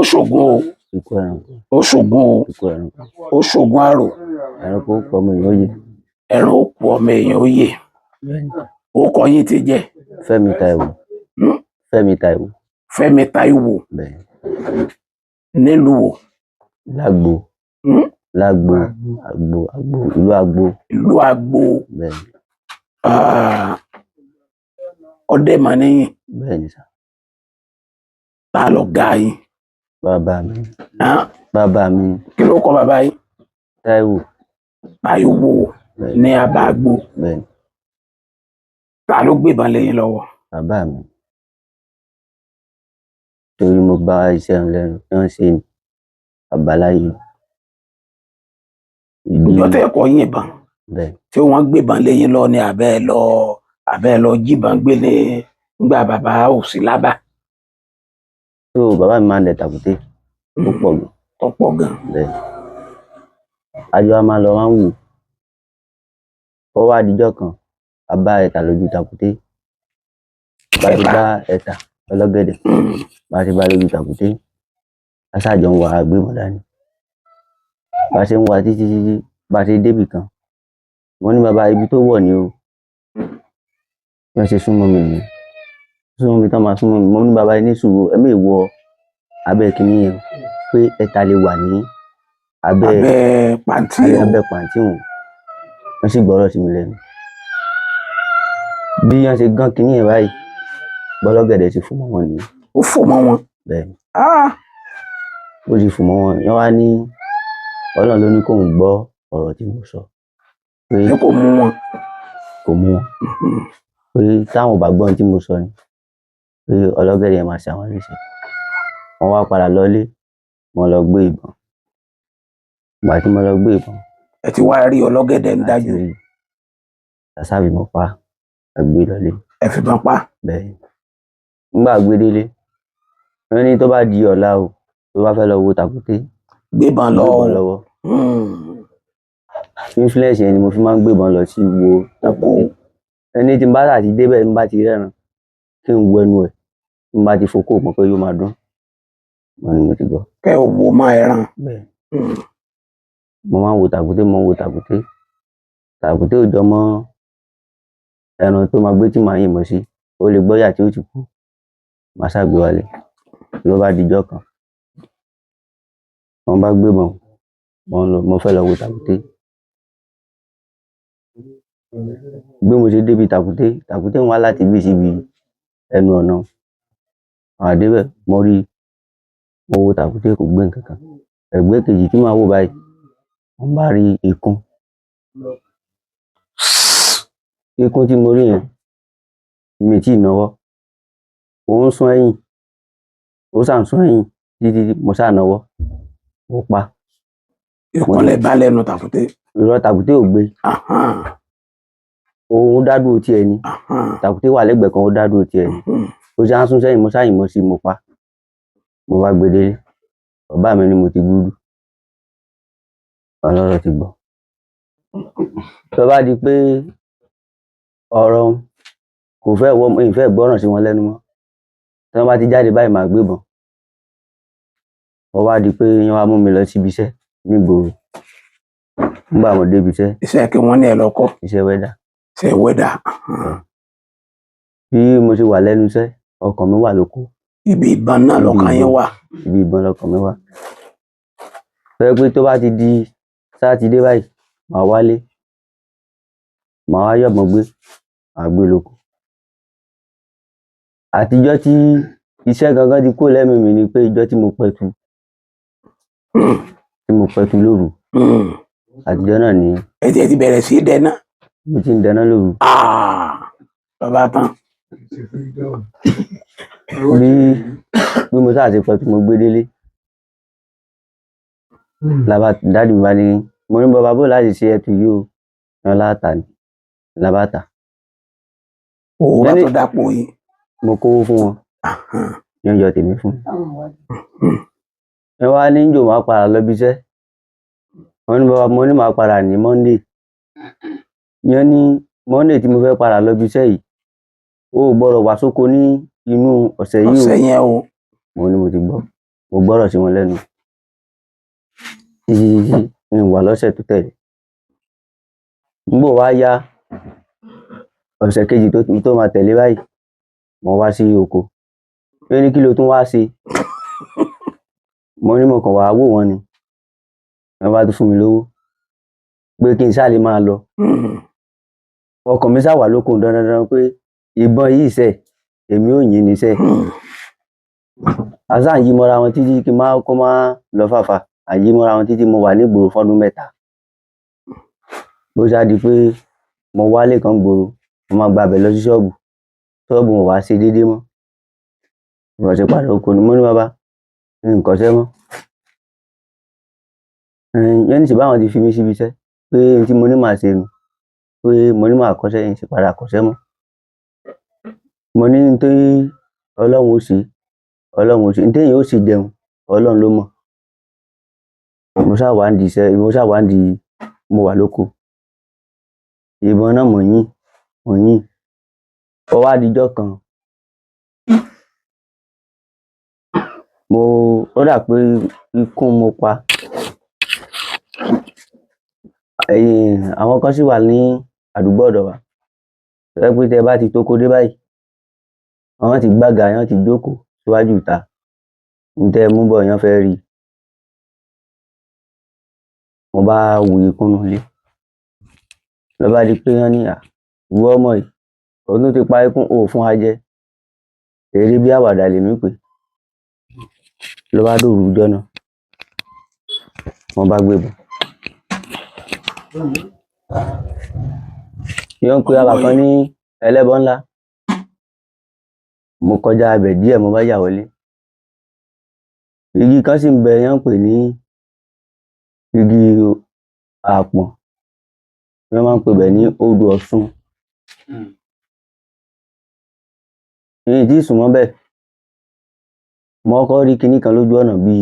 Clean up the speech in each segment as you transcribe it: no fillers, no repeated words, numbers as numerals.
Ó ṣògùn o. Ikú ẹranko. Ó ṣògùn o. Ikú ẹranko. Ó ṣògùn àrò. Ẹranko ó pọmọ èèyàn ó yè. Ẹran ó kú, ọmọ èèyàn ó yè. Ó kọ yín ti jẹ? Fẹ́mi Táíwò. Hmm? Fẹ́mi Táíwò. Fẹ́mi Táíwò. Bẹ́ẹ̀. Nílùú wo? Lágbo. Hmm? Lágbo, àgbo, àgbo, ìlú Àgbo. Ìlú Àgbo. Bẹ́ẹ̀. Ah, ọdẹ mà níyìn. Bẹ́ẹ̀ ni sà. Ta lọ ga yín? Bàbá mi. Ah, Bàbá mi. Kí ló kọ bàbá yín? Táíwò. Táíwò. Bẹ́ẹ̀. Ní Abáàgbò. Bẹ́ẹ̀ ni. Ta ló gbébọn lé yín lọ́wọ́? Bàbá mi, torí mo bá iṣẹ́ ń lẹ́nu tí wọ́n ṣe ní àbáláyé ìdí. Ìjọ tẹ́ kọ yìnbọn? Bẹ́ẹ̀. Tí wọ́n gbébọn lé yín lọ ní abẹ́ lọ jíbọn gbé ní ngbà bàbá ò sí lábà? Tó bàbá mi máa ń dẹ tàkúté ó pọ̀ gan. Tó pọ̀ gan. Bẹ́ẹ̀, àjọ a máa lọ máa ń wò ó. Wá dijọ́ kan, a bá ẹ̀ta lójú tàkúté, bá ti Ẹ̀ta. bá ẹ̀ta ọlọ́gẹ̀dẹ̀, bá ti bá lójú tàkúté, a ṣáàjọ ń wà, á gbébọn dání, bá ṣe ń wà títí títí, bá ṣe débì kan, wọ́n ní bàbá ibi tó wọ̀ ni o. Bí wọ́n ṣe súnmọ́ mi nìyẹn, súnmọ́ mi tán, máa súnmọ́ mi. Mo ní bàbá yìí ní sùúrù, ẹ̀mí ìwọ abẹ́ kínní yẹn pé ẹ̀ta lè wà ní abẹ́. Abẹ́ pàǹtí o. Abẹ́ pàǹtí wọn. Wọ́n sì gbọ́rọ̀ sí mi lẹ́nu. Bí wọ́n ṣe gán kínní yẹn báyìí, bọ́lọ́gẹ̀dẹ̀ ti fò mọ́ wọn nìyẹn. Ó fò mọ́ wọn? Bẹ́ẹ̀ ni. Ah, Ó ti fò mọ́ wọn. Wọ́n wá ní Ọlọ́run ló ní kóun gbọ́ ọ̀rọ̀ tí mo sọ pé ní kò mú wọn. Kò mú wọn, pé táwọn ò bá gbọ́ ohun tí mo sọ ni pé ọlọ́gẹ̀dẹ̀ yẹn máa ṣe àwọn léṣe. Wọ́n wá padà lọlé, wọ́n lọ gbé ìbọn. Ìgbà tí mo lọ gbé ìbọn, Ẹ ti wá rí ọlọ́gẹ̀dẹ̀ ń dájú? Àti rí sàṣàbí, mo pa á, gbé lọlé. Ẹ fìbọn pa? Bẹ́ẹ̀ ni. Nígbà gbé délé, wọ́n ní tó bá di ọ̀la o, tó bá fẹ́ lọ wo tàkúté, gbébọn lọ gbébọn o. lọ́wọ́. Influence yẹn ni mo fi máa ń gbébọn lọ sí wo tàkúté. Ẹni tí n bá ti débẹ̀, n bá ti rẹ́ran, kí n wo ẹnu ẹ̀, tí n bá ti fokó mọ̀ pé yóò máa dún. Wọ́n ní mo ti gbọ́. Kẹ́ ẹ wò mọ́ ẹran. Bẹ́ẹ̀. Mo máa ń wo tàkúté, mo ń wo tàkúté. Tàkúté ò jọ mọ́ ẹran tó máa gbé tí màá yìnbọn sí. Ó lè gbọ́yà tí ó ti kú. Màá ṣàgbé wálé. Ló bá dijọ́ kan, wọ́n bá gbébọn, mo ń lọ, mo fẹ́ lọ wo tàkúté. Bí mo ṣe débi tàkúté, tàkúté ń wá láti bí síbi ẹnu ọ̀nà. Àá débẹ̀, mo rí, mo wo tàkúté, kò gbé nǹkan kan. Ẹ̀gbẹ́ kejì tí màá wò báyìí, mo bá rí ikún. Ikún tí mo rí yẹn, mi ò tíì náwọ́. Ó ń sún ẹ̀yìn, ó sà ń sún ẹ̀yìn títí mo sá náwọ́, mo pa. Ikún lẹ bá lẹ́nu tàkúté? Irọ́, tàkúté ò gbé. Òun dá dúró tiẹ̀ ni. Tàkúté wà lẹ́gbẹ̀ẹ́ kan, ó dá dúró tiẹ̀ ni. Ó ṣe á ń sún sẹ́yìn, mo sá yìnbọn sí i, mo pa. Mo bá gbé délé. Bàbá mi ní mo ti gúdú. Ọlọ́rọ̀ ti gbọ́. Tó bá di pé ọ̀rọ̀ òun kò fẹ́ wọ́, mi ì fẹ́ gbọ́ràn sí wọn lẹ́nu mọ́. Tí wọ́n bá ti jáde báyìí, màá gbébọn. Ó wá di pé wọ́n wá mú mi lọ síbi iṣẹ́ nígboro. Nígbà mo débi iṣẹ́, Iṣẹ́ kí wọ́n ní ẹ lọ kọ́? Iṣẹ́ wẹ́dà. Iṣẹ́ wẹ́dà. Bí mo ṣe wà lẹ́nu iṣẹ́, ọkàn mi wà lóko. Ibi ìbọn náà lọ́kàn yín wà? Ibi ìbọn lọkàn mi wà. Tó jẹ́ pé tó bá ti di Sátidé báyìí, màá wálé. Màá wá yọ̀bọ̀n gbé, màá gbé lóko. Àtijọ́ tí iṣẹ́ gangan ti kúrò lẹ́mìí mi ni pé ijọ́ tí mo pẹtu, tí mo pẹtu lóru. Àtijọ́ náà ni. Ẹ ti bẹ̀rẹ̀ sí í dẹná? Mo ti ń dẹná lóru. Ah, bàbá tán. Bí mo sáà ti pẹtu, mo gbé délé. Làbá daddy mi bá ní, mo ní bàbá bó láti ṣe ẹtù yìí o. Wọ́n láta ni. Làbá tà. Owó bá tó dápò yín. Mo kówó fún wọn. Ní ọjọ́ tèmi fún mi. Ẹ wá ní njò máa padà lọ ibi iṣẹ́. Wọ́n ní bàbá, mo ní màá padà ní Monday. Yẹn ní Monday tí mo fẹ́ padà lọ ibi iṣẹ́ yìí, o ò gbọ́dọ̀ wá sóko ní inú ọ̀sẹ̀ yìí o. Ọ̀sẹ̀ yẹn o. Mo ní mo ti gbọ́. Mo gbọ́rọ̀ sí wọn lẹ́nu títí títí n wà lọ́sẹ̀ tó tẹ̀lé. Nígbò wá yá, ọ̀sẹ̀ kejì tó máa tẹ̀lé báyìí, mo wá sí oko. Ó ní kí lo tún wá ṣe? Mo ní mo kàn wá wò wọ́n ni. Wọ́n bá tún fún mi lówó pé kí n ṣáà lè máa lọ. Ọkàn mi ṣáà wà lóko dandan dandan pé ìbọn yìí sẹ̀, èmi ò yìn ní sẹ̀. A ṣáà ń yí mọ́ra wọn títí kí n má kó má lọ fàáfàá. À ń yí mọ́ra wọn títí mo wà nígboro fọ́dún 3. Bó ṣá di pé mo wálé kan gbòòrò, mo máa gba ibẹ̀ lọ sí ṣọ́ọ̀bù. Ṣọ́ọ̀bù ò wá ṣe déédé mọ́. Bí mo ṣe padà oko ni mo ní bàbá, n kọ́ṣẹ́ mọ́. Yẹn ní ṣe báwọn ti fi mí síbi iṣẹ́ pé ohun tí mo ní màá ṣe nù, pé mo ní màá kọ́ṣẹ́, n sì padà kọ́ṣẹ́ mọ́. Mo ní n tí Ọlọ́run ó ṣe, Ọlọ́run ó ṣe, n téèyàn ó ṣe jẹun, Ọlọ́run ló mọ̀. Mo ṣáà wà nídìí iṣẹ́, mo ṣáà wà nídìí, mo wà lóko. Ìbọn náà mò ń yìn, mò ń yìn. Ó wá dijọ́ kan. Mo ó dà pé ikún mo pa. Àwọn kan sì wà ní àdúgbò ọ̀dọ̀ wa. Tó jẹ́ pé tẹ bá ti toko dé báyìí, wọ́n ti gbága, wọ́n ti jókòó síwájú ìta. N tẹ́ ẹ mú bọ̀ wọ́n fẹ́ rí. Mo bá wu ikún nínú ilé. Ló bá di pé wọ́n ní à, ìwọ ọmọ yìí, o tún ti pa ikún, o ò fún wa jẹ. Eré bí àwàdà lèmi pèé. Ló bá dòru ijọ́ náà. Wọ́n bá gbébọn. Wọ́n ń pe abà kan ní ẹlẹ́bọ ńlá. Mo kọjá ibẹ̀ díẹ̀, mo bá yà wọlé. Igi kan sì ń bẹ wọ́n ń pè ní igi àpọ̀n. Wọ́n máa ń pe ibẹ̀ ní odò Ọ̀ṣun. Mi ì tíì sún mọ́ bẹ̀. Mo kọ́kọ́ rí kinní kan lójú ọ̀nà bí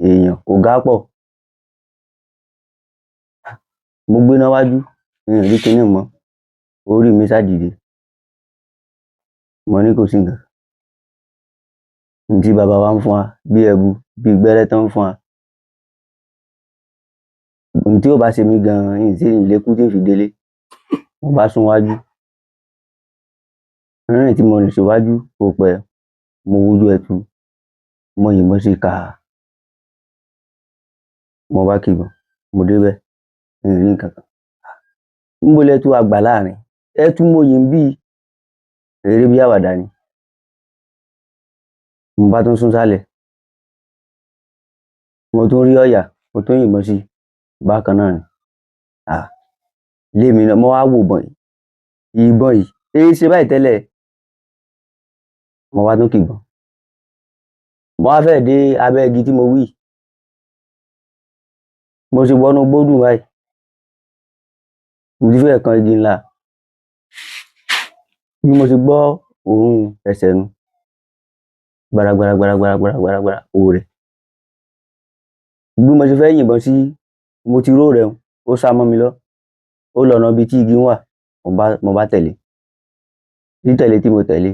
èèyàn, kò ga pọ̀. Mo gbéná wájú, mi ò rí kinní un mọ́. Orí mi sá dìde. Mo ní kò sí nǹkan. N tí bàbá wa ń fún wa bí ẹbu, bí gbẹ́rẹ́ tán ń fún wa. N tí ò bá ṣe mí gan-an, n tí ì lè kú tí ń fi délé. Mo bá sún wájú. Rírìn tí mo rìn síwájú kò pẹ́, mo wojú ẹtu, mo yìnbọn sí kàà. Mo bá kìbọn, mo débẹ̀, mi ò rí nǹkan kan. Níbo lẹtu wá gbà láàrin? Ẹtu mo yìn bí eré bí àwàdà ni. Mo bá tún sún sálẹ̀. Mo tún rí ọ̀yà, mo tún yìnbọn sí i. Bákan náà ni. À, lémi náà, mo wá wo ìbọn yìí. Ìbọn yìí, é ṣe báyìí tẹ́lẹ̀. Mo wá tún kìbọn. Mo wá fẹ́ dé abẹ́ igi tí mo wí. Mo ṣe wọnú gbódùn báyìí. Mo ti fẹ́ kan igi ńlá. Bí mo ṣe gbọ́ òórùn ẹsẹ̀ nu. Gbara gbara gbara gbara gbara gbara gbara òòrẹ̀. Bí mo ṣe fẹ́ yìnbọn sí, mo ti róòrẹ̀ un, ó sá mọ́ mi lọ. Ó lọ ọ̀nà ibi tí igi wà, mo bá tẹ̀lé. Títẹ̀lé tí mo tẹ̀lé.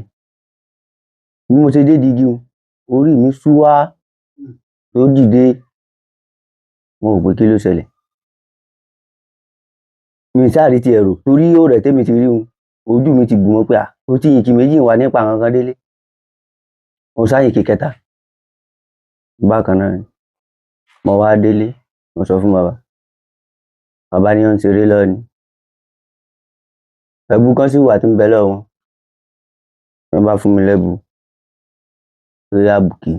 Bí mo ṣe dé ìdí igi un, orí mi sú wá tó dìde. Mo wò pé kí ló ṣẹlẹ̀. Mi ṣáà rí ti ẹ̀rù torí òòrẹ̀ témi ti rí un, ojú mi ti bù mọ́ pé à, ó ti yìnkì méjì wà nípa nǹkan kan délé. Mo sá yìnkì kẹta. Bákan náà ni. Mo wá délé, mo sọ fún bàbá. Bàbá ní ó ń ṣeré lọ́wọ́ ni. Ẹbu kan sì wà tí ń bẹ lọ́wọ́ wọn. Wọ́n bá fún mi lẹ́bu. Lórí àbùkí.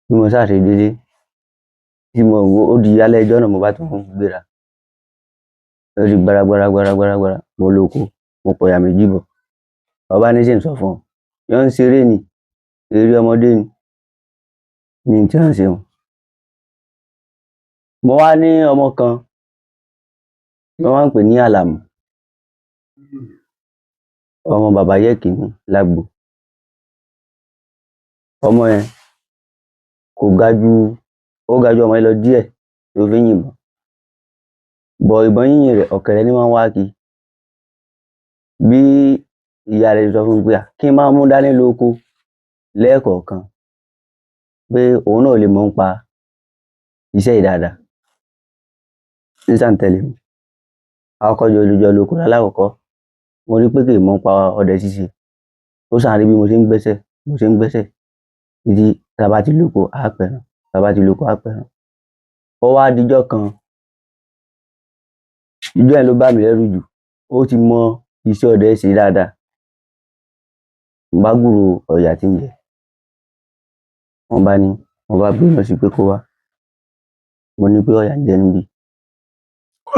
Bí mo ṣáà ṣe délé, tí mo wò ó di alẹ́ ọjọ́ náà mo bá tún gbéra. Ó di gbara gbara gbara gbara gbara, mo lóko, mo pọ̀yà méjì bọ̀. Bàbá ní ṣé ń sọ fún ọ. Wọ́n ń ṣeré ni, eré ọmọdé ni. Ní tí wọ́n ń ṣe un. Mo wá ní ọmọ kan, wọ́n máa ń pè ní Àlàmú. Ọmọ bàbá Yẹ̀kínní lágbo. Ọmọ yẹn kò ga ju, ó ga ju ọmọ yẹn lọ díẹ̀ tó fi ń yìnbọn. Bọ̀ ìbọn yínyìn rẹ̀ ọ̀kẹ́rẹ́ ní máa ń wá kí. Bí ìyá rẹ̀ sọ fún mi pé à, kí n máa mú dání lóko lẹ́ẹ̀kọ̀ọ̀kan. Pé òun náà lè mọ̀ ń pa iṣẹ́ yìí dáadáa. Ní sá ń tẹ̀lé mi. Àkọ́kọ́ jọ jọ lóko lálákọ̀ọ́kọ́, mo rí pé kì í mọ̀ ń pa ọdẹ ṣíṣe. Ó sá rí bí mo ṣe ń gbẹ́sẹ̀, mo ṣe ń gbẹ́sẹ̀. Títí tá a bá ti lóko, á pẹran. Tá a bá ti lóko, á pẹran. Ó wá dijọ́ kan. Ijọ́ yẹn ló bá mi lẹ́rù jù. Ó ti mọ iṣẹ́ ọdẹ ṣe dáadáa. Mo bá gbúròó ọ̀yà tí ń jẹ. Wọ́n bá ní, wọ́n bá gbé sí pé kó wá. Mo ní pé ọ̀yà ń jẹ níbí.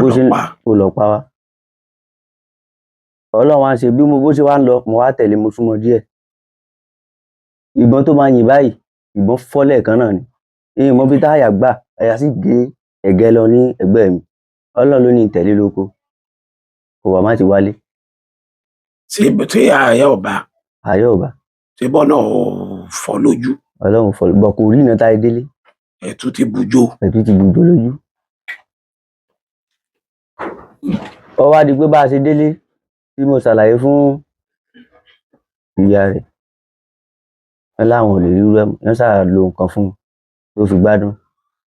Bó ṣe ń Ọlọ́pàá. Ó lọ pa wá. Ọlọ́run wá ń ṣe bí mo bó ṣe wá ń lọ, mo wá tẹ̀lé, mo súnmọ́ díẹ̀. Ìbọn tó máa yìn báyìí, ìbọn fọ́ lẹ́ẹ̀kan náà ni. Ìyìn mọ bí táyà gbà, àyà sì gé ẹ̀gẹ́ lọ ní ẹ̀gbẹ́ mi. Ọlọ́run ló ní n tẹ̀lé lóko. Kò wá má ti wálé. Tí ààyè ọba Ààyè ò bá. Tí bọ́nà ò fọ́ lójú. Ọlọ́run fọ́ bọ̀, kò rí iná táyé délé. Ẹ̀tún ti bùjó. Ẹ̀tún ti bùjó lójú. Ó wá di pé bá a ṣe délé tí mo ṣàlàyé fún ìyá rẹ̀. Wọ́n láwọn ò lè rírú ẹ̀ mọ́. Wọ́n ṣáà lo nǹkan fún un tó fi gbádùn.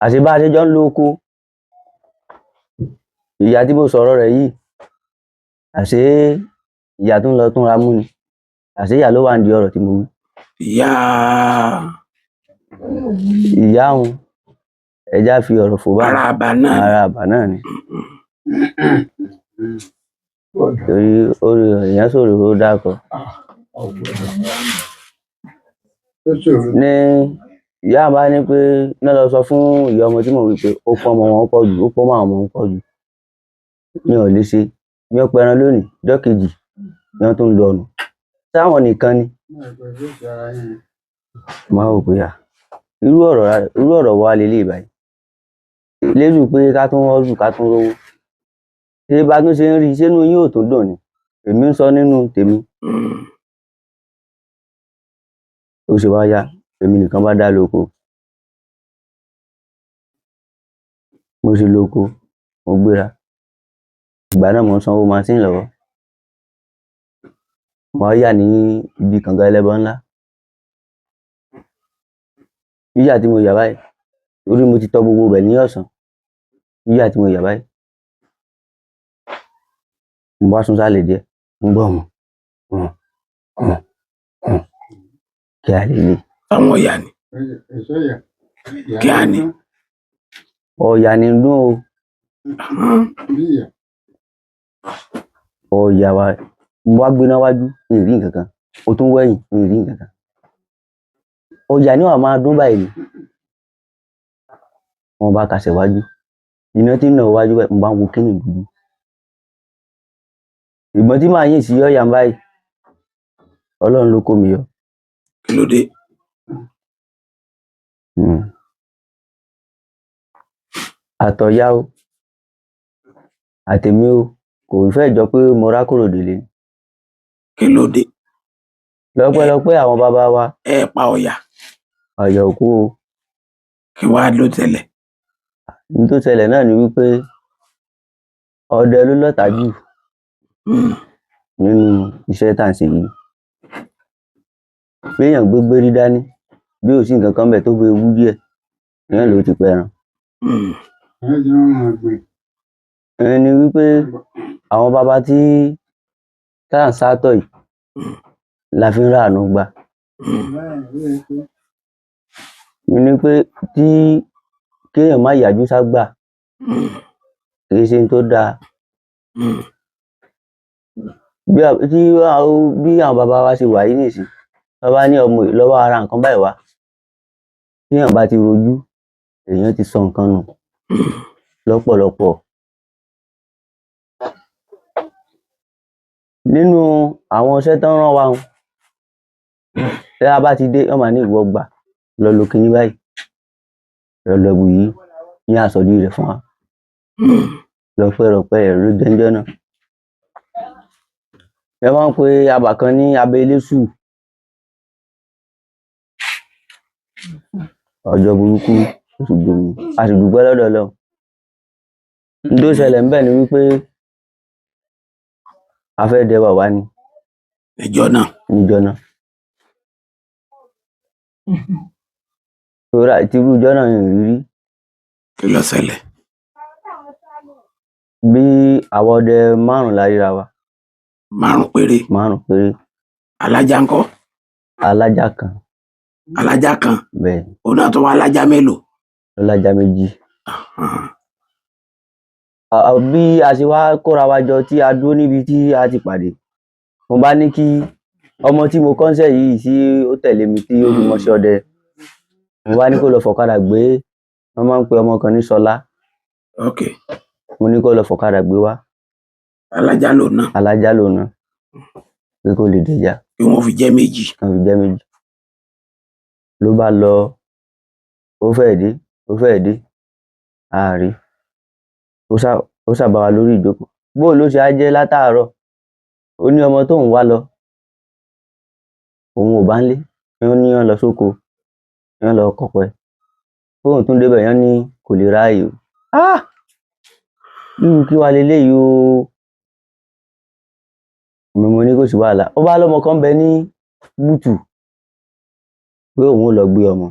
Àṣé bá a ṣe jọ ń lo oko. Ìyá tí mo sọ̀rọ̀ rẹ̀ yìí, àṣé ìyá tó ń lọ túnra mú ni. Àṣé ìyá ló wà nídìí ọ̀rọ̀ tí mo wí. Ìyá Ìyá òun, ẹja fi ọ̀rọ̀ fò bá ará àbá náà. Ara àbá náà ni. Torí ó rí èèyàn sọ̀rọ̀ ó dákọ̀. Ní ìyá bá ní pé náà lọ sọ fún ìyá ọmọ tí mò ń wí pé ó pọ́n ọmọ wọn pọ̀ jù, ó pọ́n àwọn ọmọ wọn pọ̀ jù. Mi ò lè ṣe. Mi ò pẹran lónìí, ọjọ́ kejì ni wọ́n tún ń lọ nù. Sáwọn nìkan ni. Mo máa wò pé à, irú ọ̀rọ̀ wo wá leléyìí báyìí? Lérò pé ká tún hustle, ká tún rówó. Ṣé bá tún ṣe ń rí, ṣé inú yín ò tún dùn ni? Èmi ń sọ nínú tèmi. Ó ṣe wá yá, èmi nìkan bá dá lóko. Mo ṣe lóko, mo gbéra. Ìgbà náà mò ń sanwó machine lọ́wọ́. Mo wá yà ní ibi kànga ẹlẹ́bọ ńlá. Yíyà tí mo yà báyìí, torí mo ti tọ gbogbo ibẹ̀ ní ọ̀sán. Yíyà tí mo yà báyìí. Mo bá sún sálẹ̀ díẹ̀, mo gbọ́ hùn, hùn, hùn, hùn. Kí á leléyìí? Táwọn ọ̀yà ni. Kí á ní? Ọ̀yà ní ń dún o. Ọ̀yà wa. Mo wá gbéná wájú, mi ì rí nǹkan kan. Mo tún wẹ̀yìn, mi ì rí nǹkan kan. Ọ̀yà ni ó wá máa dún báyìí ni. Wọ́n bá kasẹ̀ wájú. Iná tí ń nà wájú báyìí, mo bá ń wo kíní dúdú. Ìbọn tí màá yìn sí ọ̀yà báyìí, Ọlọ́run ló kó mi yọ. Kí ló dé? Àtọ̀yà o, àtèmi o, kò fẹ́ jọ pé mo rákòrò délé. Kí ló dé? Lọ́pẹ́lọpẹ́ àwọn bàbá wa. Ẹ pa ọ̀yà. Ọ̀yà ò kú o. Kí wá ló tẹ̀lẹ̀? Ohun tó ṣẹlẹ̀ náà ni wípé ọdẹ ló lọ́tàá jù nínú iṣẹ́ tá à ń ṣe yìí. Béèyàn gbé gbérí dání, bí ò sí nǹkan kan ńbẹ̀ tó bá wú díẹ̀, èèyàn ló ti pẹran. Ìyẹn ni wípé àwọn bàbá tí tá à ń sátọ̀ yìí la fi ń ráàánú gbà. Ní pé tí kéèyàn má yájú ságbà kì í ṣe ohun tó dáa. Bí àwọn bàbá wa ṣe wà yìí nísìnyí, tán bá ní ọmọ yìí lọ bá wa ra nǹkan báyìí wá. Téèyàn bá ti rojú, èèyàn ti sọ nǹkan nù lọ́pọ̀lọpọ̀. Nínú àwọn iṣẹ́ tán rán wa un, tí a bá ti dé, wọ́n máa ní ìwọ gbà, lọ lo kiní báyìí, lọ lo ẹ̀wù yìí, ní àsọdí rẹ̀ fún wa. Lọ́pẹ́lọpẹ́ ẹ̀ ló jẹ́ ńjọ́ náà. Ẹ wọ́n ń pe abà kan ní abẹ eléṣù. Ọjọ́ burúkú ó sì gbomi. A sì dúpẹ́ lọ́dọ̀ Ọlọ́run. N tó ṣẹlẹ̀ ńbẹ̀ ni wípé a fẹ́ dẹ wà wá ni. Níjọ́ náà. Níjọ́ náà. Tóra tirú ijọ́ náà ń rírí. Kí ló ṣẹlẹ̀? Bí àwọn ọdẹ márùn-ún la ríra wa. Márùn péré? Márùn-ún péré. Alájá ńkọ́? Alájá kan. Alájá kan? Bẹ́ẹ̀. Òun náà tó wá alájá mélòó? Alájá méjì. Bí a ṣe wá kóra wa jọ tí a dúró níbi tí a ti pàdé, mo bá ní kí ọmọ tí mo kọ́ńṣẹ́ yìí tí ó tẹ̀lé mi tí ó fi mọṣẹ́ ọdẹ, mo bá ní kó lọ fọ̀kadà gbé, wọ́n máa ń pe ọmọ kan ní Ṣọlá. Ok. Mo ní kó lọ fọ̀kadà gbé wá. Alájá lòun náà? Alájá lòun náà, pé kó lè dẹja. Kí wọ́n fi jẹ́ méjì. Kí wọ́n fi jẹ́ méjì. Ló bá lọ, ó fẹ́ẹ̀ dé, ó fẹ́ẹ̀ dé, a rí. Ó sá bá wa lórí ìjókòó. Bóò ló ṣe á jẹ́ látàárọ̀? Ó ní ọmọ tóun wá lọ, òun ò bá ńlé, wọ́n ní wọ́n lọ sóko, wọ́n lọ kọ̀pẹ. Kóun tún débẹ̀, wọ́n ní kò lè ráàyè o. Ah! Irú kí wá leléyìí o? Èmi mo ní kò sí wàhálà. Ó bá lọ́mọ kan bẹ ní Bùtù pé òun ó lọ gbé ọmọ.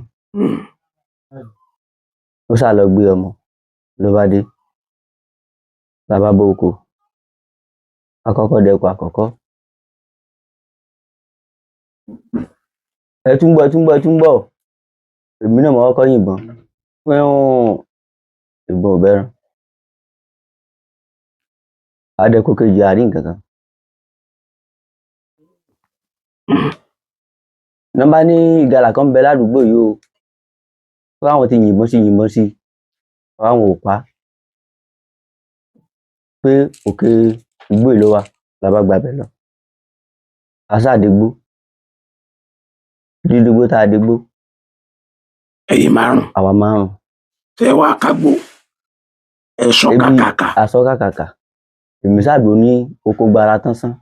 Ó sá lọ gbé ọmọ ló bá dé. La bá bó oko. Àkọ́kọ́ dẹkùn àkọ́kọ́. Ẹ tún bọ̀, ẹ tún bọ̀, ẹ tún bọ̀. Èmi náà mo kọ́kọ́ yìnbọn. Pẹ́ẹ́n, ìbọn ò bẹ́ràn. Adẹ́kùn kejì a rí nǹkan kan. Nọ́mbà ní ìgalà kan bẹ ládùúgbò yìí o. Báwọn ti yìnbọn sí, yìnbọn sí, báwọn ò pa. Pé òkè igbó ló wà, la bá gbabẹ̀ lọ. A sá dégbó. Dídégbó tá a dégbó. Ẹ̀yin márùn-ún. Àwa márùn-ún. Ṣé wàá kágbó? Ẹ̀ṣọ́ kàkàkà. Aṣọ kàkàkà. Èmi ṣàgbó ní oko gbara tán sán.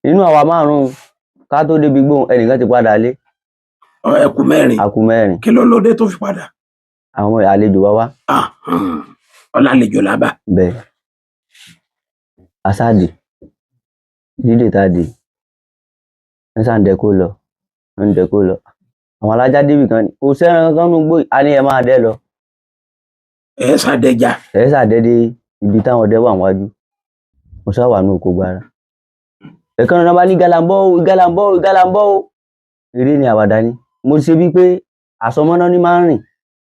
Inú àwa márùn-ún ká tó débi gbóhùn ẹnìkan ti padà lé. Ẹ kù mẹ́rin. A kù mẹ́rin. Kí ló lóde tó fi padà? Àwọn àlejò wa wá. Ọlálejò làbà. Bẹ́ẹ̀. Aṣáàdì. Dídè tá a dè. Wọ́n ṣà ń dẹ kó lọ. Wọ́n ń dẹ kó lọ. Àwọn alájá débì kan ní kò sẹ́ran kankan nínú igbó yìí, a ní ẹ máa dẹ́ lọ. Ẹ ṣàdẹja. Ẹ ṣàdẹ dé ibi táwọn ọdẹ wà níwájú. Mo ṣá wà ní oko gbara. Ẹ̀kan náà bá ní ìgalà ń bọ̀ o, ìgalà ń bọ̀ o, ìgalà ń bọ̀ o. Eré ni àwàdà ni. Mo ṣe bí pé àsọmọ́ náà ní máa ń rìn.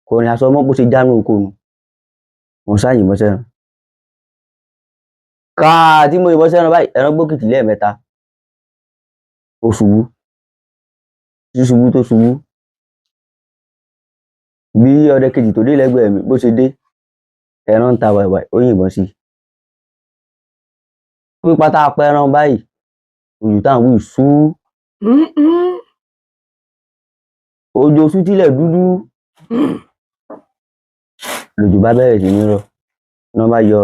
Kò rìn àsọmọ́ bó ṣe jánu oko nu. Mo ṣá yìnbọn sẹ́ran. Káà tí mo yìnbọn sẹ́ran báyìí, ẹran gbókìtì lẹ́ẹ̀mẹ́ta. Ó ṣubú. Ṣíṣubú tó ṣubú. Bí ọdẹ kejì tó dé lẹ́gbẹ̀ẹ́ mi bó ṣe dé, ẹran ń ta wàìwàì, ó yìnbọn sí i. Pípa tá a pa ẹran báyìí, òjò tá à ń wí ṣú. Òjò ṣú tílẹ̀ dúdú. Lòjò bá bẹ̀rẹ̀ sí ní rọ̀. Ní wọ́n bá yọ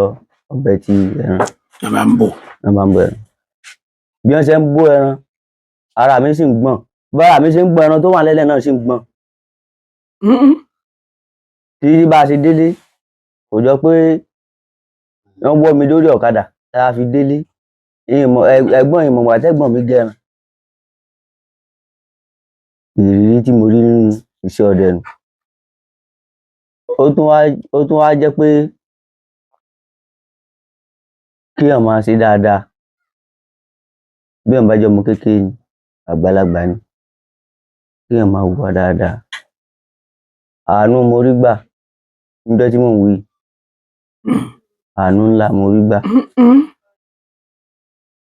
ọ̀bẹ ti ẹran. Ní wọ́n bá ń bò. Ní wọ́n bá ń bò ẹran. Bí wọ́n ṣe ń bó ẹran, ara mi sì ń gbọ̀n. Bára mi ṣe ń gbọ̀n, ẹran tó wà lẹ́lẹ̀ náà sì ń gbọ̀n. Títí bá a ṣe délé, kò jọ pé wọ́n wọ́ mi lórí ọ̀kadà tá a fi délé. Ẹ̀gbọ́n ìmọ̀ àtẹ̀gbọ́n mi gẹran. Ìrírí tí mo rí nínú iṣẹ́ ọdẹ nù. Ó tún wá jẹ́ pé kéèyàn máa ṣe dáadáa. Bí èèyàn bá jẹ́ ọmọ kékeré ni, àgbàlagbà ni, kéèyàn máa hùwà dáadáa. Àánú mo rí gbà níjọ́ tí mò ń wí. Àánú ńlá mo rí gbà.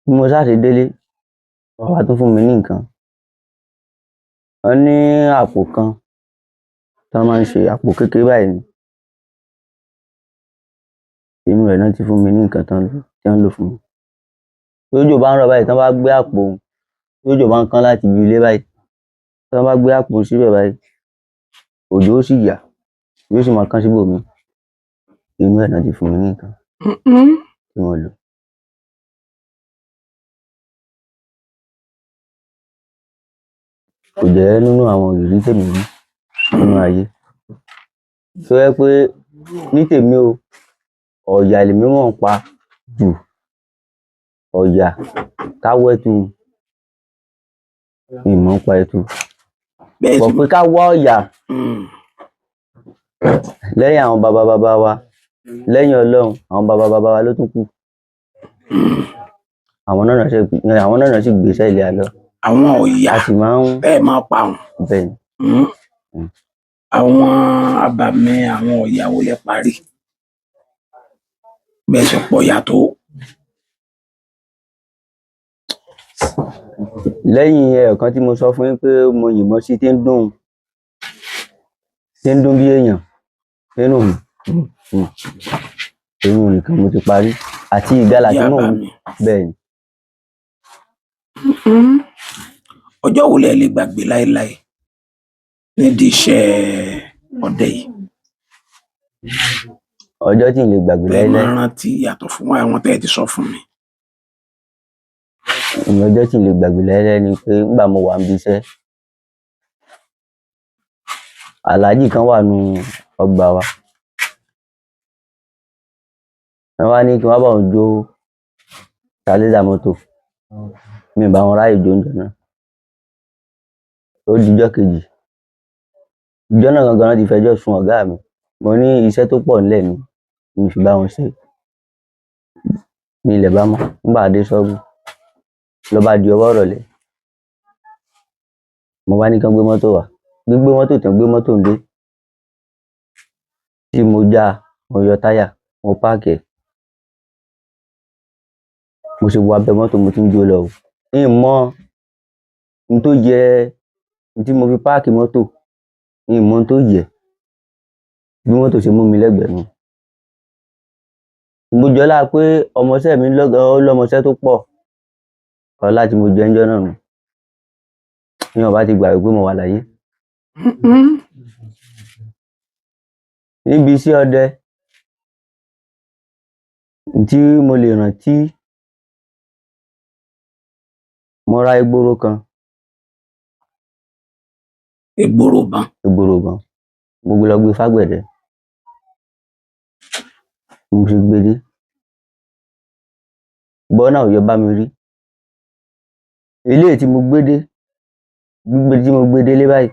Bí mo ṣáà ṣe délé, bàbá tún fún mi ní nǹkan. Wọ́n ní àpò kan tí wọ́n máa ń ṣe, àpò kékeré báyìí ni. Inú rẹ̀ náà ti fún mi ní nǹkan tí wọ́n lò fún mi. Tójò bá ń rọ̀ báyìí, tí wọ́n bá gbé àpò, tójò bá ń kán láti ibi ilé báyìí, tí wọ́n bá gbé àpò síbẹ̀ báyìí, òjò ó sì yà, yóò sì máa kán síbòmíì. Inú ẹ̀ náà ti fún mi ní nǹkan tí mo lò. Kò jẹ́ nínú àwọn ìrírí tèmi rí nínú ayé. Tó jẹ́ pé ní tèmi o, ọ̀yà lèmi mọ̀ ń pa jù. Ọ̀yà ká wẹ́tu. Mi ò mọ̀ ń pa ẹtu. Bẹ́ẹ̀ Pọ̀ sì. Pé ká wá ọ̀yà lẹ́yìn àwọn bàbá bàbá wa, lẹ́yìn Ọlọ́run, àwọn bàbá bàbá wa ló tún kù. Àwọn náà àwọn náà sì gbéṣẹ́ ilé àlọ́. Àwọn ọ̀yà A sì máa ń bẹ́ẹ̀ máa pa wọn. Bẹ́ẹ̀ ni. Àwọn abàmì àwọn ọ̀yà wo lẹ parí bẹ́ẹ̀ sì pọ̀ yà tó? Lẹ́yìn ẹ̀ẹ̀kan tí mo sọ fún yín pé mo yìnbọn sí tí ń dún bí èèyàn nínú mi, èmi nìkan mo ti parí àti ìgalà Bí tí mò ń abàmì. Bẹ́ẹ̀ ni. Ọjọ́ wo lẹ lè gbàgbé láéláé nídìí iṣẹ́ ọdẹ yìí? Ọjọ́ tí n lè gbàgbé Bẹ́ẹ̀ láéláé, máa rántí yàtọ̀ fún àwọn tẹ́ ẹ ti sọ fún mi. Ìyẹn ọjọ́ tí n lè gbàgbé láéláé ni pé nígbà mo wà níbi iṣẹ́, aláàjì kan wà nù ọgbà wa, wọ́n wá ní kí n wá bá òun jó tálẹ́sà mọ́tò. Mi ò bá wọn ráyè jó oúnjẹ náà. Ó dijọ́ kejì, ìjọ́ náà gangan wọ́n ti fẹjọ́ sun ọ̀gá mi. Mo ní iṣẹ́ tó pọ̀ nílẹ̀ ni mi fi bá wọn ṣe. Ní ilẹ̀ bá mọ́, nígbà dé ṣọ́ọ̀bù, ló bá di ọwọ́ ìrọ̀lẹ́, mo bá ní kí wọ́n gbé mọ́tò wá. Gbígbé mọ́tò tán, gbé mọ́tò ń dé, tí mo já, mo yọ táyà, mo páàkì ẹ̀. Mo ṣe wọ abẹ́ mọ́tò, mo ti ń jó lọ o. Ń mọ n tó yẹ n tí mo fi páàkì mọ́tò, ń mọ n tó yẹ. Bí mọ́tò ṣe mú mi lẹ́gbẹ̀ẹ́ nu. Mo jọlá pé ọmọọṣẹ́ mi lọ́gán, ó lọ́mọṣẹ́ tó pọ̀. Ọlá tí mo jẹ ńjọ́ náà nù. Ní wọ́n bá ti gbàgbé pé mo wà láyé. Níbi iṣẹ́ ọdẹ, tí mo lè rántí, mo ra egboro kan. Egboro bàn. Egboro ìbọn. Mo gbé lọ gbé fágbẹ̀dẹ. Mo ṣe gbé dé, bọ́nà ò yọ bá mi rí. Eléyìí tí mo gbé dé, gbígbé tí mo gbé délé báyìí,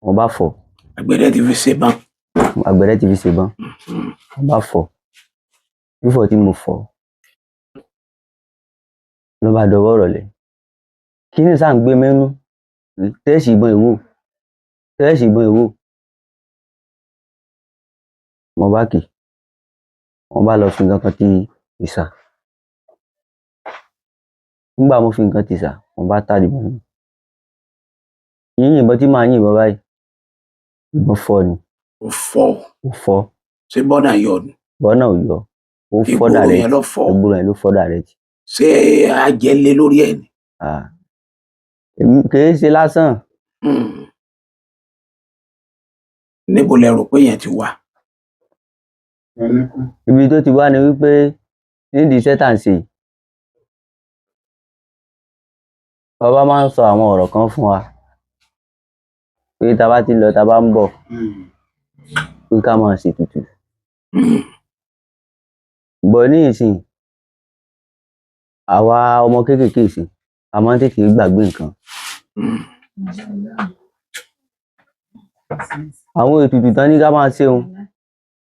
mo bá fọ̀. Àgbẹ̀dẹ ti fi ṣe bàn. Àgbẹ̀dẹ ti fi ṣèbọn. Mo bá fọ̀. Fífọ̀ tí mo fọ̀, ló bá dọwọ́ ìrọ̀lẹ́. Kíní sáà ń gbé mẹ́nu, tẹ́ẹ̀sì ìbọn ìwò, tẹ́ẹ̀sì ìbọn ìwò. Mo bá kì í, mo bá lọ fi nǹkan kan ti ìsà. Nígbà mo fi nǹkan ti ìsà, mo bá tàdí mọ́. Yíyìnbọn tí màá yìnbọn báyìí, ìbọn fọ́ ni. Ó fọ́? Ó fọ́. Ṣé bọ́nà yọ ni? Ìbọn náà ò yọ, ó fọ́ Ìgboro direct. Yẹn ló fọ́? Ìgboro yẹn ló fọ́ direct. Ṣé ajẹ́ lé lórí ẹ̀ ni? Ah. Èmi kìí ṣe lásán. Níbo lẹ rò pé yẹn ti wà? Ibi tó ti wá ni wípé nídìí iṣẹ́ tá à ń ṣe yìí, bàbá máa ń sọ àwọn ọ̀rọ̀ kan fún wa pé tá a bá ti lọ, tá a bá ń bọ̀, pé ká máa ṣètùtù. Bọ̀ ní ìsìn, àwa ọmọ kéékèèké ìsìn, a máa ń tètè gbàgbé nǹkan. Àwọn ètùtù tán ní ká máa ṣe un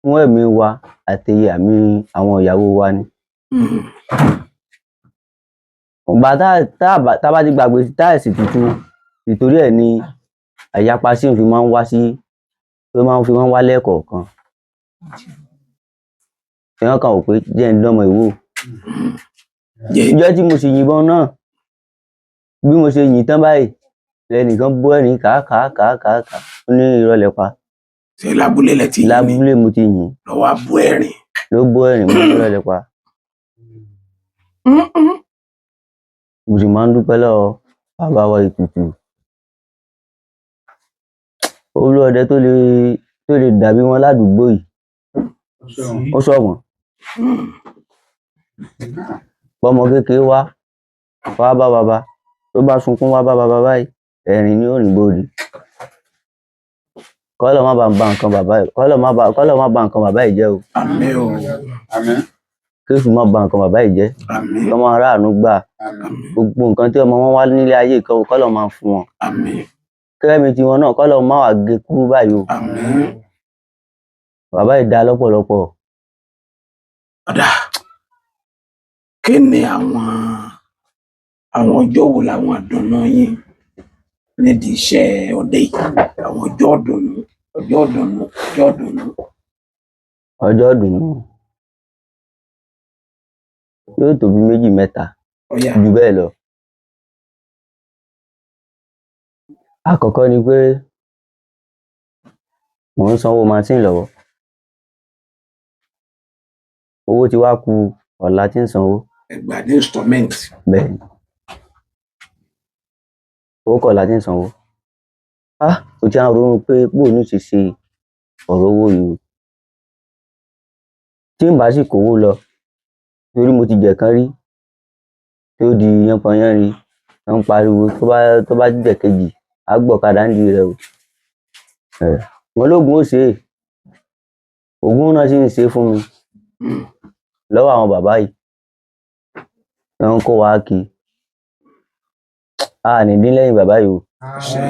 fún ẹ̀mí wa àti ẹ̀mí àwọn ìyàwó wa ni. Ìgbà tá a bá ti gbàgbé tá à ṣètùtù, ìtorí ẹ̀ ni àyapa sí òun fi máa ń wá sí, tó máa ń fi máa ń wá lẹ́ẹ̀kọ̀ọ̀kan. Èèyàn kan ò pé jẹ́ ń dánmọ ìwò. Ìjọ́ tí mo sì yìnbọn náà, bí mo ṣe yìn tán báyìí, lẹnìkan bú ẹ̀rín kàákàá kàákàá kàá, ó ní irọ́ lẹ pa. Ṣé lábúlé lẹ ti yìn ni? Lábúlé mo ti yìn. Lọ́wọ́ á bú ẹ̀rín. Ló bú ẹ̀rín, mo ní irọ́ lẹ pa. Mo sì máa ń dúpẹ́ lọ́wọ́ bàbá wa ètùtù. Olú ọdẹ tó lè dàbí wọn ládùúgbò yìí, ó ṣọ̀wọ́n. Bọ́mọ kékeré wá wá bá bàbá, tó bá sunkún wá bá bàbá báyìí, ẹ̀rín ni ó rìn bóde. Kọ́lọ́run má bá ń ba nǹkan bàbá yìí, kọ́lọ́run má ba nǹkan bàbá yìí jẹ́ o. Àmín o. Àmín. Kéṣù má ba nǹkan bàbá yìí jẹ́. Àmín. Kí wọ́n ráàánú gbà. Àmín. Gbogbo nǹkan tí ọmọ wọn wá nílé ayé, kọ́lọ́run máa fún wọn. Àmín. Kẹ́mi tiwọn náà kọ́lọ́run má wàá gé kúrú báyìí o. Àmín. Bàbá yìí dá lọ́pọ̀lọpọ̀. Ọ̀dà, kí ni àwọn ọjọ́ wo làwọn àdùnnú yín nídìí iṣẹ́ ọdẹ yìí? Àwọn ọjọ́ ọdùnnú, ọjọ́ ọdùnnú, ọjọ́ ọdùnnú. Ọjọ́ ìdùnnú yóò tó bí méjì mẹ́ta Ọ̀yá. jù bẹ́ẹ̀ lọ. Àkọ́kọ́ ni pé mò ń sanwó machine lọ́wọ́, owó ti wá ku ọ̀la tí ń sanwó. Ẹ gbà ní installment. Bẹ́ẹ̀ ni, owó kọ̀la tí ń sanwó. Ah, mo ti á ronú pé bóo ní ṣe ṣe ọ̀rọ̀ owó yìí o. Tí n bá sì kówó lọ, torí mo ti jẹ̀kan rí tó di yánpọnyánrin, wọ́n ń pariwo tó bá jẹ̀ kejì, á gbọ̀kadà ńdìí rẹ̀ o. Mo lóògùn ó ṣe é, ògùn náà sì ń ṣe é fún mi lọ́wọ́ àwọn bàbá yìí. Wọ́n ń kó wa kí. A ní dín lẹ́yìn bàbá yìí o. Àṣẹ.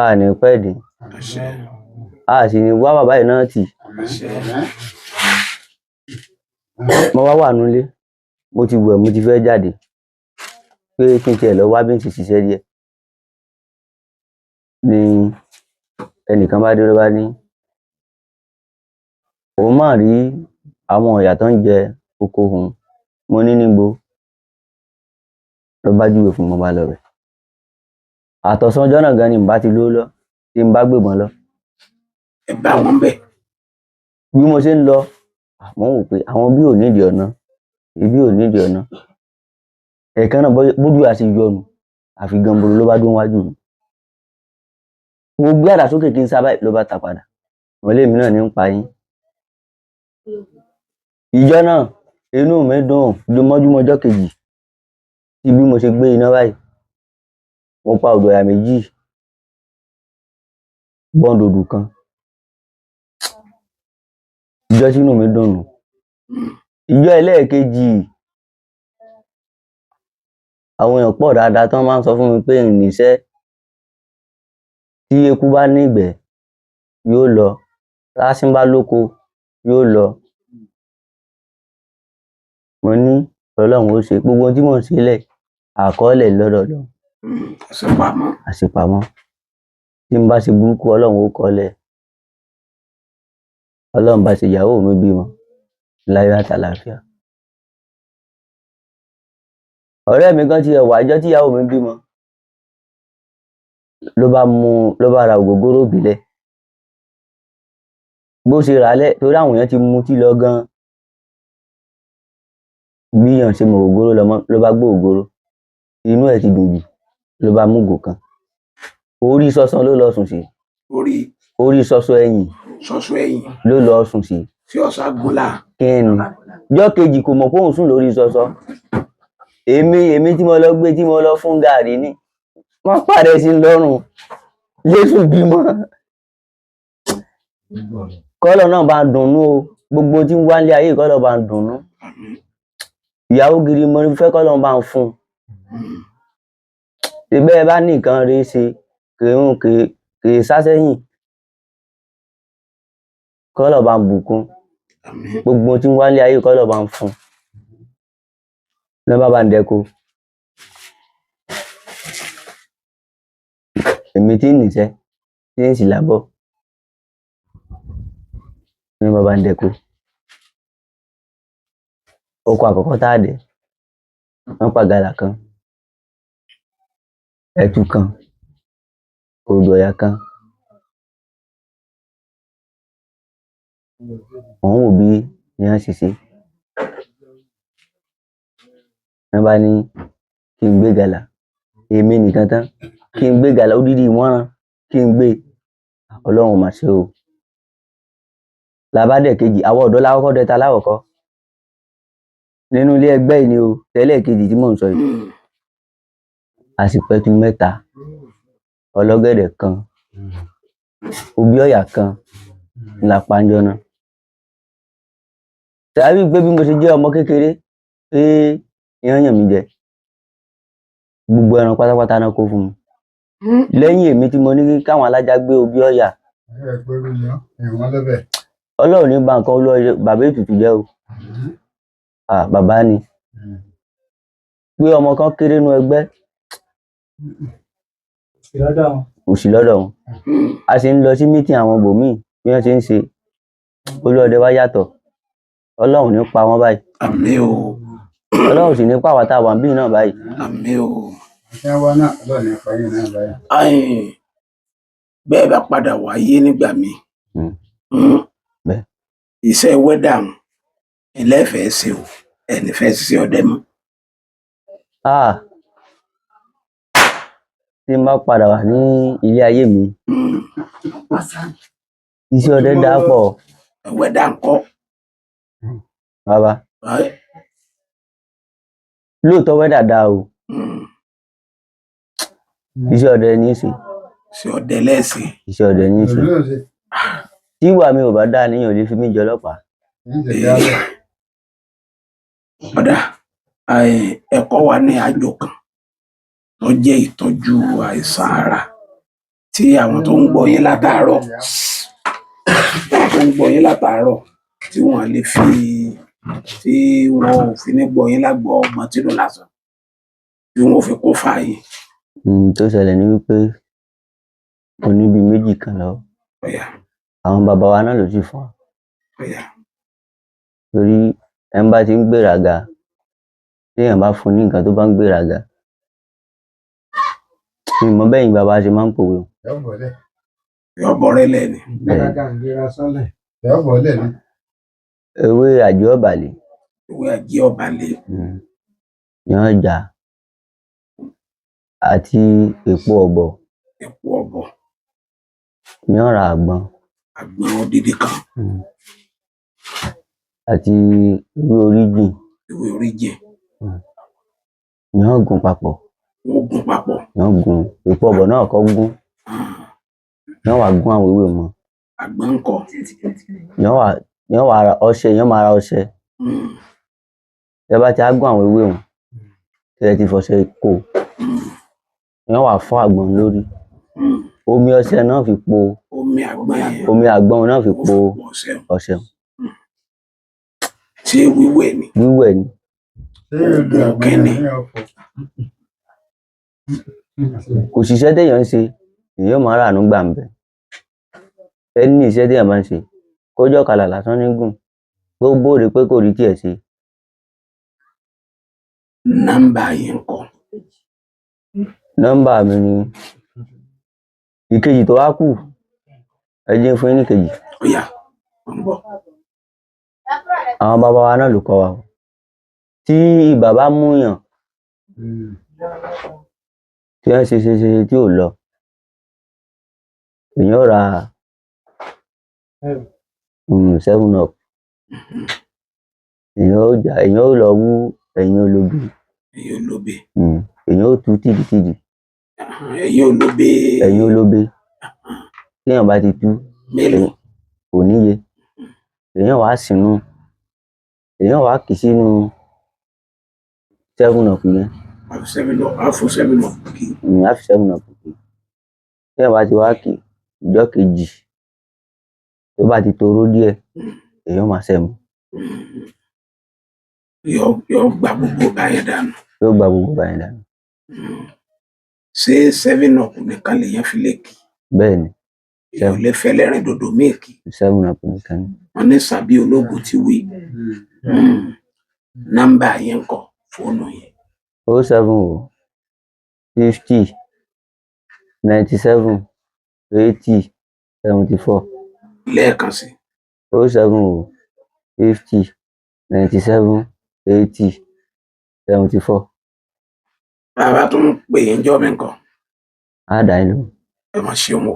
A ní pẹ́ dín. Àṣẹ. A sì ní wá bàbá yìí náà tì. Àṣẹ. Mo wá wà nulé, mo ti wẹ̀, mo ti fẹ́ jáde pé kí n tiẹ̀ lọ wá bí n ṣe ṣiṣẹ́ díẹ̀. Ni ẹnìkan bá dé ló bá ní, òun máa rí àwọn ọ̀yà tó ń jẹ oko òun. Mo ní níbo? Ló bá júwe fún mi, mo bá lọ bẹ̀. Àtọ̀sán ọjọ́ náà gan ni n bá ti lówó lọ, tí n bá gbébọn lọ. Ẹ bá wọn bẹ̀. Bí mo ṣe ń lọ, mò ń wò pé àwọn bí ò nídìí ọ̀nà, ibi ò nídìí ọ̀nà. Ẹ̀ẹ̀kan náà bójú wa ṣe yọnu, àfi ganboro ló bá dúró wájú mi. Mo gbé àdá sókè kí n sá báyìí ló bá ta padà. Mo lémi náà ní ń pa yín. Ìjọ́ náà, inú mi dùn mọ́júmọ́ ọjọ́ kejì. Tí bí mo ṣe gbé iná báyìí, mo pa odò ọ̀yà méjì, bọ́ńdòdù kan. Ìjọ́ tí inú mi dùn nù. Ìjọ́ ẹlẹ́ẹ̀kejì, àwọn èèyàn pọ̀ dáadáa tán máa ń sọ fún mi pé n níṣẹ́. Tí eku bá ní ìgbẹ́, yóò lọ. Tásín bá lóko, yóò lọ. Mo ní Ọlọ́run ó ṣe gbogbo ohun tí mò ń ṣe lẹ̀, àkọọ́lẹ̀ lọ́dọ̀ Ọlọ́run. Àṣepamọ́. Àṣepamọ́. Tí n bá ṣe burúkú, Ọlọ́run ó kọ́lẹ̀. Ọlọ́run bá ṣe ìyàwó mi bímọ láyọ̀ àtàlàáfíà. Ọ̀rẹ́ mi kan ti ẹ̀ wá ìjọ́ tí ìyàwó mi bímọ. Ló bá mú, ló bá ra ògógóró ìbílẹ̀. Bó ṣe rà á lẹ̀, torí àwọn èèyàn ti mutí lọ gan. Bí èèyàn ṣe mu ògógóró lọ mọ́, ló bá gbé ògógóró. Inú ẹ̀ ti dùn jù, ló bá mú ìgò kan. Orí sọ́sán ló lọ sùn sí. Orí Orí sọ́sọ ẹ̀yìn. Sọ́sọ ẹ̀yìn. Ló lọ sùn sí. Tí ọ̀sá gúnlá. Kí ni? Ìjọ́ kejì kò mọ̀ pé òun sùn lórí sọ́sọ. Èmi tí mo lọ gbé tí mo lọ fún gàrí ní. Wọ́n pàdé sí lọ́rùn. Jésù bímọ. Kọ́lọ̀ náà bá ń dùnnú o. Gbogbo tí ń wá nílé ayé kọ́lọ̀ bá ń dùnnú. Ìyàwó gidi mo fẹ́ kọ́lọ̀ bá ń fún. Ṣé bá ní nǹkan rí ṣe, kì í sá sẹ́yìn. Kọ́lọ̀ bá ń bùkún. Gbogbo tí ń wá nílé ayé kọ́lọ̀ bá ń fún. Lọ́ bá ń dẹ́ko. Èmi tí ń níṣẹ́, tí ń sì lábọ̀. Ní bá ń dẹ́ko. Oko àkọ́kọ́ tá a dẹ̀, wọ́n pa gàlà kan, ẹtu kan, odò ọ̀yà kan. Mò ń wò bí ìyẹn ṣe ṣe. Wọ́n bá ní kí n gbé gàlà, èmi nìkan tán, kí n gbé gàlà odidi ìwọ̀nràn, kí n gbé. Ọlọ́run mà ṣe o. La bá dẹ̀ kejì, àwọn ọ̀dọ́ la kọ́kọ́ dẹ ta lákọ̀ọ́kọ́. Nínú ilé ẹgbẹ́ yìí ni o, tẹ́lẹ̀ kejì tí mò ń sọ yìí. A sì pẹtu mẹ́ta, ọlọ́gẹ̀dẹ̀ kan, obì ọ̀yà kan la pa ńjọ́ náà. Tàbí pé bí mo ṣe jẹ́ ọmọ kékeré pé ìyẹn yàn mí jẹ. Gbogbo ẹran pátápátá náà kó fún mi. Lẹ́yìn èmi tí mo ní káwọn alájà gbé obì ọ̀yà. Ọlọ́run ní ba nǹkan olóore bàbá ètùtù jẹ́ o. Ah, bàbá ni pé ọmọ kan kéré nú ẹgbẹ́, kò sí lọ́dọ̀ wọn. A sì ń lọ sí meeting àwọn bòmíì bí wọ́n ṣe ń ṣe. Olúọdẹ wa yàtọ̀. Ọlọ́run ní pa wọ́n báyìí. Àmín o. Ọlọ́run sì ní pa àwa tá a wà níbí náà báyìí. Àmín o. Ayin, bẹ́ẹ̀ bá padà wáyé nígbà míì, Bẹ́ẹ̀. iṣẹ́ wẹ́dà ń ẹlẹ́fẹ̀ẹ́ ṣe o, ẹni fẹ́ ṣiṣẹ́ ọdẹ mọ́? Ah, tí n bá padà wà ní ilé ayé mi, iṣẹ́ ọdẹ dà pọ̀. Wẹ́dà ń kọ́? Bàbá, lóòótọ́ wẹ́dà dáa o. Iṣẹ́ ọdẹ ní í ṣe. Ṣe ọdẹ lẹ́sìn? Iṣẹ́ ọdẹ ní í ṣe. Tí ìwà mi ò bá dáa níyàn ò lè fi mí jẹ ọlọ́pàá. Ọ̀dà, ẹ̀kọ́ wa ní àjò kan tó jẹ́ ìtọ́jú àìsàn ara tí àwọn tó ń gbọ́ yín látàárọ̀, tó ń gbọ́ yín látàárọ̀, tí wọ́n lè fi, tí wọ́n ò fi ní gbọ́ yín lágbọ́ ọgbọ́n tínú lásán, tí wọ́n ò fi kó fà yín. Tó ṣẹlẹ̀ ni wípé mo ní bíi méjì kan lọ. Ọ̀yà. Àwọn bàbá wa náà ló sì fún wa. Ọ̀yà. Torí ẹ ń bá ti ń gbéraga, téèyàn bá fún ní nǹkan tó bá ń gbéraga, mi mọ bẹ́yìn bàbá ṣe máa ń pòwe o. Yọ bọ̀rẹ́ lẹ́ni. Ewé àjẹ́ ọ̀bàlẹ̀. Ewé àjẹ́ ọ̀bàlẹ̀. Yàn jà àti èpo ọ̀bọ̀. Èpo ọ̀bọ̀. Yàn ra àgbọn. Àgbọn odidi kan. Àti ewé oríjìn. Ewé oríjìn. Yàn gún papọ̀. Wọ́n gún papọ̀. Yàn gún èpo ọ̀bọ̀ náà kọ́ gún. Yàn wá gún àwọn ewé mọ́. Àgbọn ńkọ́? Yàn wá ra ọṣẹ, yàn máa ra ọṣẹ. Tẹ́ bá ti á gún àwọn ewé wọn, tẹ́ ti fọṣẹ kó. Yàn wá fọ́ àgbọn lórí. Omi ọṣẹ náà fi po. Omi àgbọn yẹn. Omi àgbọn náà fi po ọṣẹ. Ọṣẹ. Ṣé wíwẹ̀ ni? Wíwẹ̀ ni. Oògùn kínni? Kò síṣẹ́ téèyàn ń ṣe, èèyàn máa ràánú gbà ń bẹ̀. Ẹni iṣẹ́ téèyàn bá ń ṣe, kójọ́ ọ̀kadà lásán ní gùn, kó bóde pé kò rí tiẹ̀ ṣe. Nọ́mbà yín ńkọ́? Nọ́mbà mi ni ìkejì tó wá kù, ẹ jẹ́ n fún yín ní ìkejì. Ọ̀yà, mo ń gbọ́. Àwọn bàbá wa náà ló kọ́ wa o. Tí ibà bá múyàn, tí wọ́n ṣe ṣe ṣe tí ò lọ, èèyàn ó ra 7 up. Èèyàn ó jà, èèyàn ó lọ wú ẹ̀yìn olóbe. Ẹ̀yìn olóbe. Èèyàn ó tú tìdítìdì. Ẹ̀yìn olóbe. Ẹ̀yìn olóbe. Téèyàn bá ti tú, Mélòó? Kò níye. Èèyàn wá sínú. Èèyàn wá kì sínú 7 up yẹn. Àfi 7 up, àfo 7 up kì. Á fi 7 up kì. Téèyàn bá ti wá kì, ìjọ́ kejì tó bá ti toró díẹ̀, èèyàn máa ṣẹ́ mu. Yọ gba gbogbo ibà yẹn dànù. Yóò gba gbogbo ibà yẹn dànù. Ṣé 7 up nìkan lèèyàn fi lè kì? Bẹ́ẹ̀ ni. Èèyàn ò lè fẹ́ lẹ́rìndòdò míì kì. 7 up nìkan ni. Wọ́n ní sàbí ológun ti wí. Nọ́mbà yẹn ńkọ́, fóònù yẹn? 070 50 97 80 74. Lẹ́ẹ̀kan sí. 070 50 97 80 74. Bàbá tó ń pè yín jọ́ mi ńkọ́? Á dá yín lóhùn. Ẹ máa ṣeun o.